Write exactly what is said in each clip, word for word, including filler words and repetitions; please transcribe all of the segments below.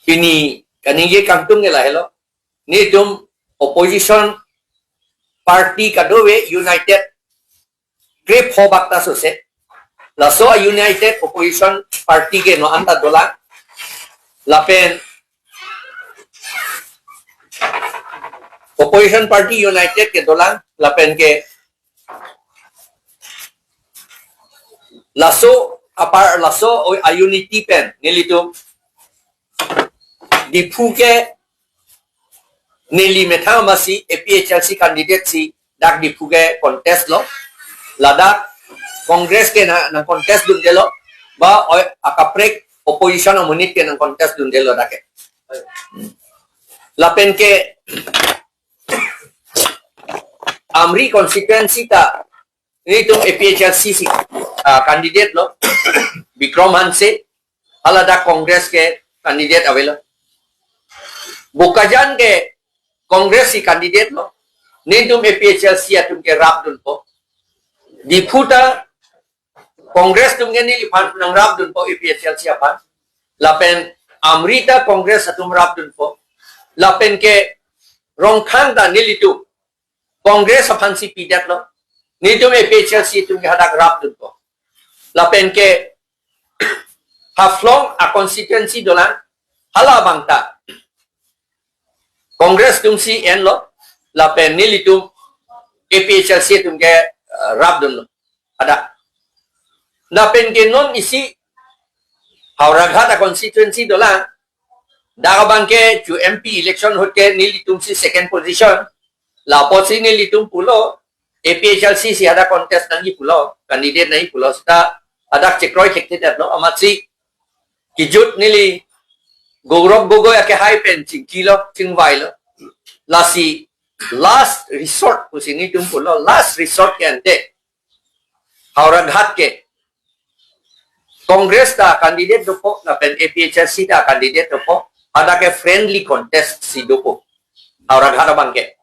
Pini kaningje kangtung ke lahelo. Netum opposition party kadokave united krepho bak ta sose. Laso a united opposition party ke non anta dolang. Lapen opposition party united ke dolang. Lapen ke laso apar laso o a unity pen nelitum Diphu ke neli methang masi A P H L C candidate si dak Diphu ke contest lo. Ladak Congress ke na, nang contest dundelo. Ba oi akaprek opposition amonit ke nang contest dundelo dak ke. Lapen ke Amri constituency ta netum A P H L C si ah, candidate lo. Bikram Hanse, haladak Congress ke candidate avelo. Bokajan ke Congress si candidate lo. Netum A P H L C atum ke rap dunpo. Diphu ta Congress atum ke neliphan nang rap dunpo A P H L C aphan. Lapen Amri ta Congress atum rap dunpo. Lapen ke Rongkhang ta nelitum Congress aphan si pidet lo. Netum A P H L C atum ke hadak rap dunpo. Lapen ke Haflong a constituency dolang, hala abang ta Congress atum si enlo. Lapen nelitum A P H L C atum ke uh, rap dunlo. Ada. Lapen ke non isi Howraghat a constituency dolang. Dak abang ke chu M P election ahut ke nelitum si second position. Lapusi nelitum pulo A P H L C si ada contest nangji pulo, candidate nangji pulo seta ada chekroi thekthedetlo amatsi kijut neli Gaurav Gogoi ake hai pen chingkilo, chingvailo. Lasi last resort pusi netum pulo, last resort ke ante Howraghat ke Congress ta candidate dopo, lapen A P H L C ta candidate dopo, ada ke friendly contest si dopo. Howraghat abang ke.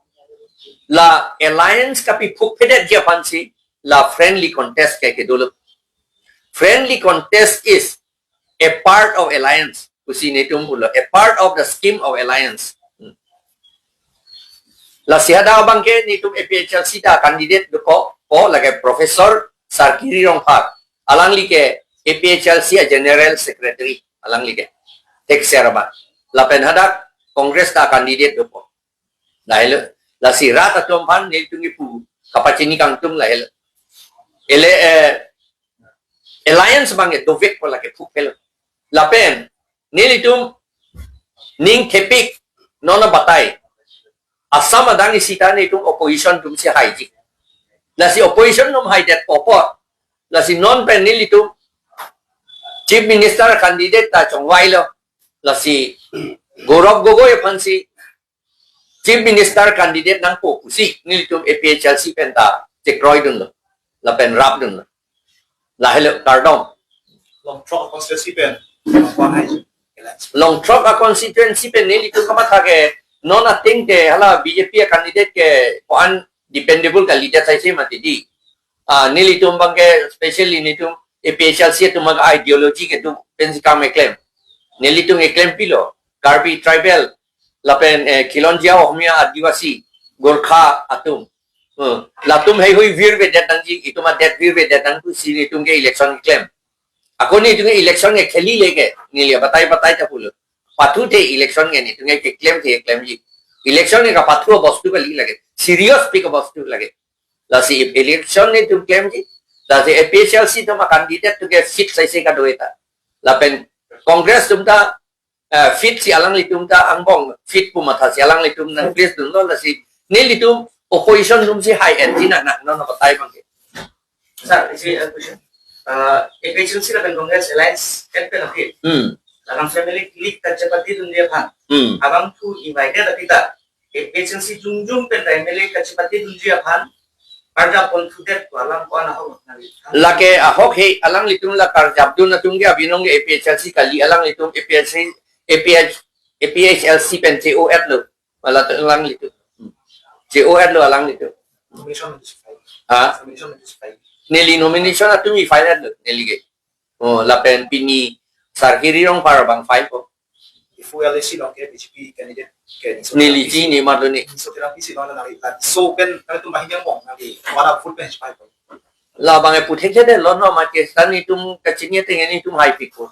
La alliance kapiphukphedetji aphan si, la friendly contest ke kedolo. Friendly contest is a part of alliance. Pusi netum pulo, a part of the scheme of alliance. Hmm. Lasi hadak abang ke netum A P H L C ta candidate dopo, po lake Professor Sarkiri Rongphar. Alangli ke A P H L C a General Secretary. Alangli ke. Thekser abang. Lapen hadak Congress ta candidate dopo. Lahelo, lasi rat atum aphan netum kipu kapachini kangtung lahelo. Ele eh, alliance abang ke dovekpo lake phukphelo. Lapen nelitum ning thepik non abatai. Assam adang isi ta netum opposition atum si haiji. Lasi opposition atum haidet popo. Lasi non pen nelitum Chief Minister candidate ta chongvailo. Lasi Gaurav Gogoi aphan si Chief Minister candidate nangpo pusi nelitum A P H L C pen ta chekroi dunlo. Lapen rap dunlo. Lahelo kardom. Longthrok constituency pen. Longthrok a constituency pen nelitum kamatha ke non ateng ke hala B J P a candidate ke ko-an dependable kalidet saise mati di. Ah, nelitum abang ke specially netum A P H L C atum abang ideology kedo pensi kam keklem. Nelitum keklempilo. Karbi tribal lapen eh, Khilonjia Ohmiya Adivasi Gorkha atum. Hmm. Latum heihui virvedet nangji, itum adet virvedet nang pusi netum ke election klem. Ako netum ke election ke kheli leke, neli abatai batai ta pulo. Pathu the election ke netum ke klemthe klemji. Election ke kapathu bostu kali lake. Serious pi ka bostu lake. Lasi election netum klemji. Lasi A P H L C atum a candidate atum ke fit saise kado-eta. Lapen Congress atum ta eh, fit si alanglitum ta angbong, fit pu matha si alanglitum nang place dunlo lasi nelitum opposition atum si hai-etji nang nang non abatai abang ke. Sir, isi, uh, question. Uh, A P H L C lapen Congress alliance et pen aphi. Hmm. Lapen family league kachepate dunji aphan. Hmm. Abangphu invited aphi ta A P H L C jongjong pen M L A kachepate dunji aphan karjap ponthudet pu alam ko-an ahok nang. Lake ahok he alanglitum la karjap dun atum ke abinong ke A P H L C kali alanglitum A P H C, A P H, A P H L C pen C O et lo. Mala alanglitum. Hmm. C O et lo alanglitum. Nomination pen file. Ha? Nomination pen file. Neli nomination atum i file et lo. Neli ke. Oh, lapen pini Sarkiri Rongphar abang file ko. Ifu L A C along ke B J P candidate ke Niso Neli Terangpi si, chinine ma do ni. Niso Terangpi si along nangli la Niso pen nangtum banghini angbong nangli wala vote pen pai. Labang e puthekthe lo no ma ke seta netum kachini ateng netum haipikpo.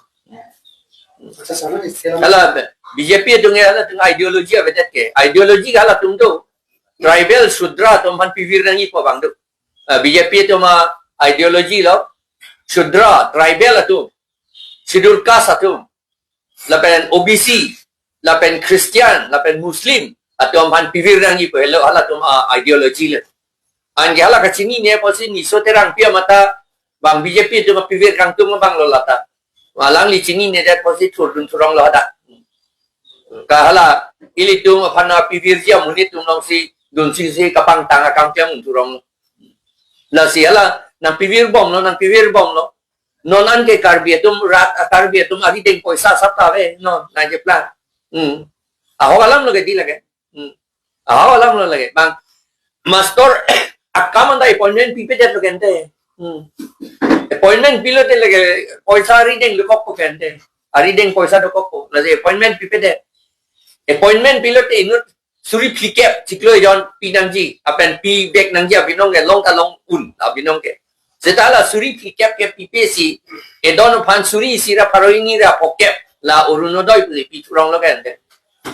Hala B J P atum ke halatum ideology avedet ke. Ideology ke halatum do. Tribal Shudra atum aphan pivir nangjipo abang do. Ah, B J P atum a-ideology lo. Shudra, tribal atum. Schedule caste atum. Lapen O B C, lapen Christian, lapen Muslim atum aphan pivir nangjipo, helo halatum a-ideology lo. Anke hala kachinine apotsi Niso Terangpi amat ta bang B J P atum apivir kangtung abang lo lata. Alangli chininedet apotsi thurdun thurong lo hadak. Ke hala ilitum aphan apivirji amonit atum alongsi dunsi si kapangtang akam ke mun thurong lo. Lasi hala nangpivirbom lo, nangpivirbom lo. Non anke Karbi atum rat, Karbi atum arideng poisa asap ta ave, non, nangkeplang. Hmm. Ahok alam lo ke di lake. Hmm. Ahok alam lo lake. Bang, master akam anta appointment pipedet lo ke ante. Hmm. Appointment pilote lake poisa arideng dokokpo ke ante. Arideng poisa dokokpo. Lasi appointment pipedet. Appointment pilote inut suri phlikep chiklo ejon pi nangji, lapen pibek nangji abinong ke long ta long un abinong ke. Seta la suri phlikep ke pipe si, edon aphan suri isi ra pharo hini ra phokep la Orunodoi pu pi thurong lo ke ante.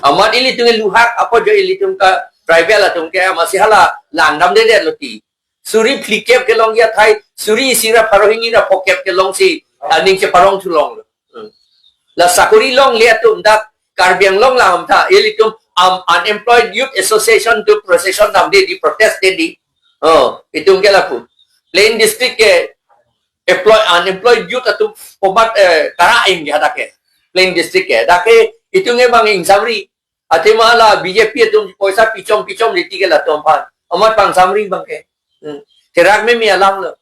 Amat ilitum ke luhak apot jo ilitum ke tribal atum ke amatsi hala langdamdedet lo ti. Suri phlikep kelongji athai, suri isi ra pharo hini ra phokep kelongsi, aning cheparong thulong lo. Hmm. La sakori longle atum dak Karbi Anglong alam ta, ilitum, um, Unemployed Youth Association atum procession damde di, protest de di. Oh, itum ke lapu. Plain district ke employ, unemployed youth atum pomat, eh, kara-ing ke hadak ke. Plain district ke. Dak ke itum ke bang ingsamri. Athema la B J P atum poisa pichom pichom riti ke latum aphan. Amat pangsamri abang ke. Hmm. Therak meme alam lo.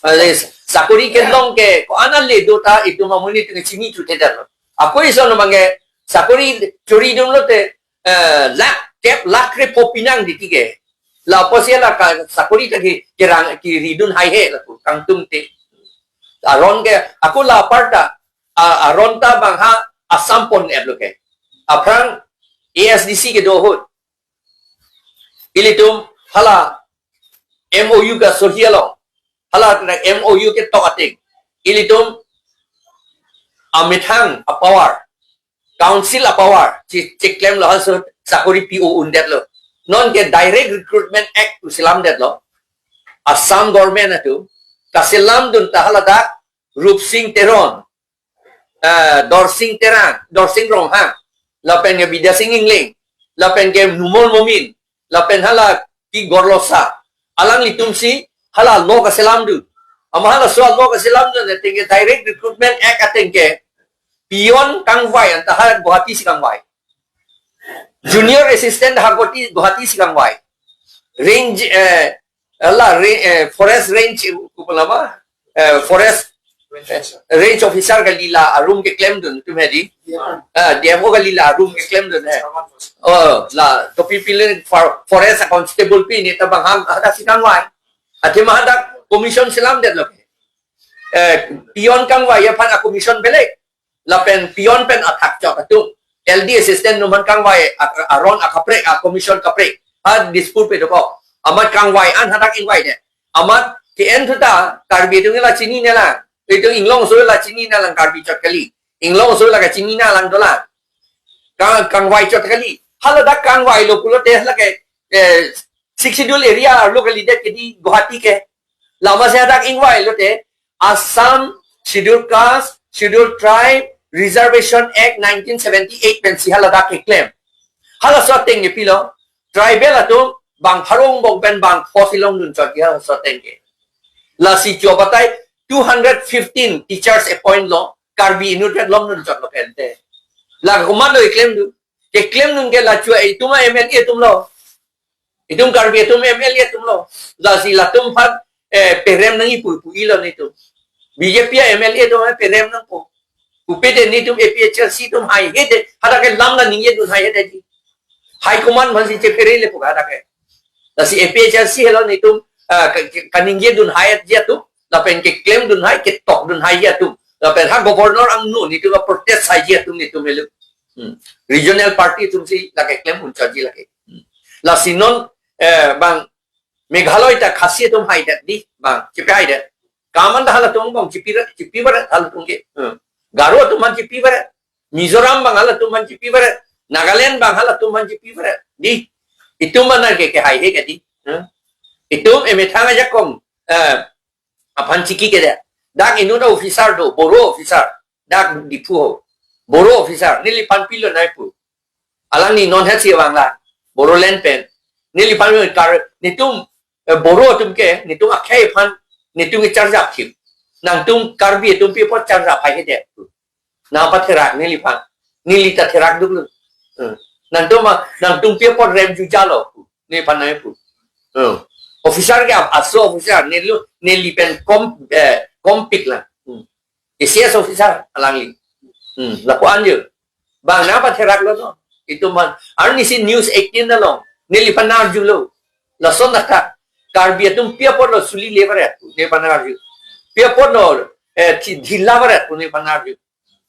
Ale sakori kelong ke ko-an ale do ta itum amonit atum chini chutedet lo. Ako ison abang ke sakori choridun lote, eh, lakh kep lakh krepho pinang di ti ke. La apotsi la ka sakori ta ki kirang kiridun haihe lapu kangtung te. Aron ke ako la apar ta, a, aron ta bang ha Assam pon-et lo ke. Aphrang A S D C kedo ahut. Ilitum hala M O U kasohi along. Hala M O U ketok ateng. Ilitum amethang apower. Council apower. Chi, chiklem lo halaso sakori pi-o-undet lo. Non ke Direct Recruitment Act pu selamdet lo. Assam government atum. Kaselamdun ta haladak Rupsing Teron, eh, Dorsing Terang, Dorsing Ronghang, lapen ke Bidya Sing Engleng, lapen ke Numal Momin, lapen hala Ki Gorlosa. Alanglitum si hala law kaselamdun. Amat halaso law kaselamdun ateng ke Direct Recruitment Act ateng ke peon kangvai anta ha Guwahati si kangvai. Junior assistant ha Guwahati, Guwahati si kangvai. Range, eh, la re-, eh, forest range, eh, kupalama, eh, forest, eh, range officer kali la arum keklemdun, itum hedi. Ah, D M O kali la arum keklemdun he. Oh, la topi piling for-, forest constable pi ne ta bang ham hadak si kangvai. Athema hadak commission selamdet lo. Eh, peon kangvai aphan a-commission beleg. Lapen peon pen athak chot atum. L D assistant atum aphan kangvai a-, a-, aron akaprek, a-commission kaprek. Ha Dispur pe dokok. Amat kangvai an hadak ingvaidet. Amat ke-en thu ta Karbi atum la chinine lang. Itum inglongso la chinine lang Karbi chot kali. Inglongso la kachinine lang dolang. Kang, kangvai chot kali. Haladak kangvai lo pulote lake, eh, Sixth Schedule area arlo kalidet ke di Guwahati ke. Lama si hadak ingvai lote Assam Schedule Caste, Schedule Tribe, Reservation Act nineteen seventy-eight pensi haladak keklem. Halaso ateng ke pilo, tribal atum bang pharo angbong pen bang pho si longdun chot ke halaso ateng ke. Lasi cho batai two hundred fifteen teachers appoint lo, Karbi inutvet longdun chot lo ke ante. La komat lo keklemdun. Keklemdun ke la chua itum a-M L A atum lo. Itum Karbi atum M L A atum lo. Lasi latum aphan, eh, perem nangji pu pu-i lo netum. B J P a-M L A atum aphan perem nangpo. Pupe de netum A P H L C atum haihedet. Hadak ke lam la ningjedun haihedet di. High command aphansi chephere le pu hadak ke. Lasi A P H L C helo netum, ah, ka, ka, kaningjedun haiji atum. Lapen keklemdun hai, ketokdun haiji atum. Lapen ha governor angno netum a-protest haiji atum netum helo. Hmm. Regional party atumsi lake klem un chotji lake. Hmm. Lasi non, eh, bang Meghalaya ta Khasi atum haidet di, bang, chipihaidet. Kaman ta halatum bang chipi, chipivaret halatum ke. Hmm. Garo atum man chipivaret. Mizoram bang halatum man chipivaret. Nagaland bang halatum man chipivaret. Di, itum man ke, kehaihe ke di. Hmm. Itum emethang ajakong, eh, aphan chiki ke de. Dak inut officer do, Boro officer. Dak Diphu ho. Boro officer, neliphan pilonai pu. Alangli non hetsi vangla. Bodoland pen. Neliphan kar, netum, eh, Boro atum ke, netum akhei aphan, netum ke charjap thip. Nangtum Karbi atum pi apot charjap haihedet. Nangpatherak neliphan. Neli ta therak duklo. Hmm. Nangtum ma, nangtum pi apot rem jujalo. Neliphan nangpu. Hmm. Officer ke ap-, aso officer, nelu, neli pen kom, eh, kompik la. Hmm. A C S officer alangli. Hmm. Lapu anjo. Bang nangpatheraklo no. Itum man. Arnisi News eighteen along. Neliphan nang-arjulo. Lason dak ta. Karbi atum pi apotlo suli levaret. Neliphan nang-arju. Pi apotlo, eh, thi-, dhilavaret. Neliphan nang-arju.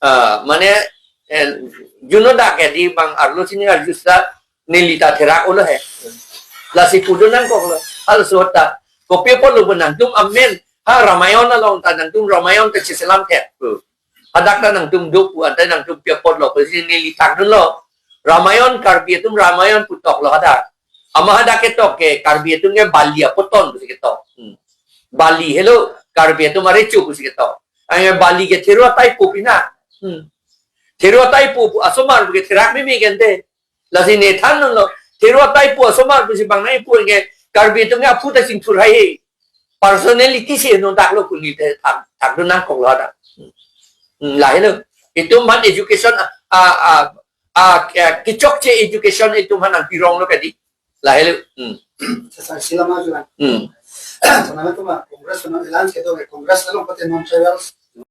Ah, mane, eh, juno dak ke di bang arlo sini arju sa neli ta therak ulo he. Lasi pudo nangkoklo. Hal suhot ta. Kopi apotlo pu nangtum amen. Ha Ramayon along ta nangtum Ramayon ta chiselam thek. Hadak ta nangtum do pu anta nangtum pi apotlo. Pusi neli thakdunlo. Ramayon Karbi atum Ramayon pu toklo hadak. Amat hadak ketok ke Karbi atum ke Bali apoton pusi ketok. Hmm. Bali helo Karbi atum arecho pusi ketok. Anke Bali ke Thero ataipo pina. Hmm. Thero ataipo pu asomar pu ke therak meme ke ante. Lasi ne thandunlo. Thero ataipo asomar pusi bang nangpu ke Karbi atum ke aphu ta chingthur haihe. Personality si no daklo kuli te thak, thakdun nangkoklo hadak. Hmm, lahelo. Itum aphan education a, a, a, a, a, kechokche education itum aphan nangpironglo ke di. Lahelo. Hmm. Sir, sila ma juan. Hmm. Tonama tuma Congress na alliance kedo ke Congress along pate non-tribals